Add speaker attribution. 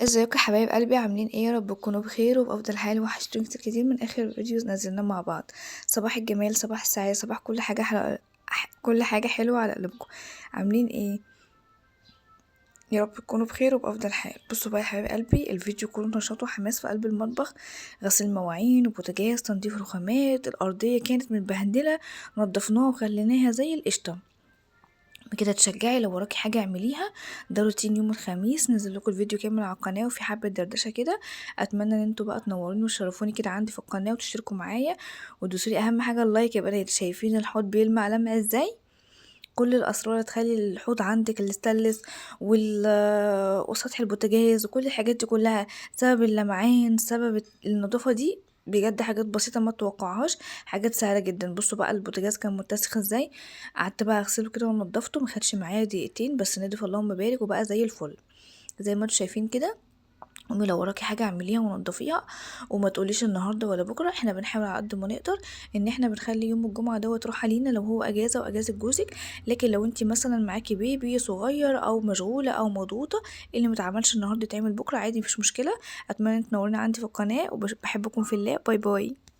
Speaker 1: ازيكم يا حبايب قلبي؟ عاملين ايه؟ يا رب تكونوا بخير وبافضل حال. وحشتوني كتير كتير من اخر فيديو نزلناه مع بعض. صباح الجمال، صباح السعادة، صباح كل حاجة حلوة، كل حاجة حلوة على قلوبكم. عاملين ايه؟ يا رب تكونوا بخير وبافضل حال. بصوا بقى يا حبايب قلبي، الفيديو كله نشاط وحماس في قلب المطبخ، غسيل مواعين وبوتاجاز، تنظيف رخامات، الارضية كانت متبهدله نضفناها وخليناها زي القشطه. بكده تشجعي، لو وراكي حاجة اعمليها. ده روتين يوم الخميس، نزل لكم الفيديو كامل على القناة وفي حبه دردشة كده. اتمنى ان انتوا بقى تنوروني وتشرفوني كده عندي في القناة وتشتركوا معايا وتدوسوا لي اهم حاجة ال like يا بنات. شايفين الحوض بيلمع لمع ازاي؟ كل الاسرار تخلي الحوض عندك الستانلس وسطح البوتاجاز وكل الحاجات دي كلها، سبب اللمعان سبب النظافة دي بجد حاجات بسيطة ما تتوقعهاش، حاجات سهلة جدا. بصوا بقى البوتاجاز كان متسخ ازاي، قعدت بقى اغسله كده ونضفته، ما خدش معايا دقيقتين بس، نضف اللهم بارك وبقى زي الفل زي ما انتوا شايفين كده. قومي لو وراكي حاجة اعمليها ونضفيها وما تقوليش النهارده ولا بكره. احنا بنحاول على قد ما نقدر ان احنا بنخلي يوم الجمعة دوت راحة لينا لو هو اجازه واجازه جوزك، لكن لو انت مثلا معاكي بيبي صغير او مشغولة او مضغوطه، اللي ما اتعملش النهارده يتعمل بكره عادي، مفيش مشكلة. اتمنى تنوروني عندي في القناة، وبحبكم في الله. bye bye.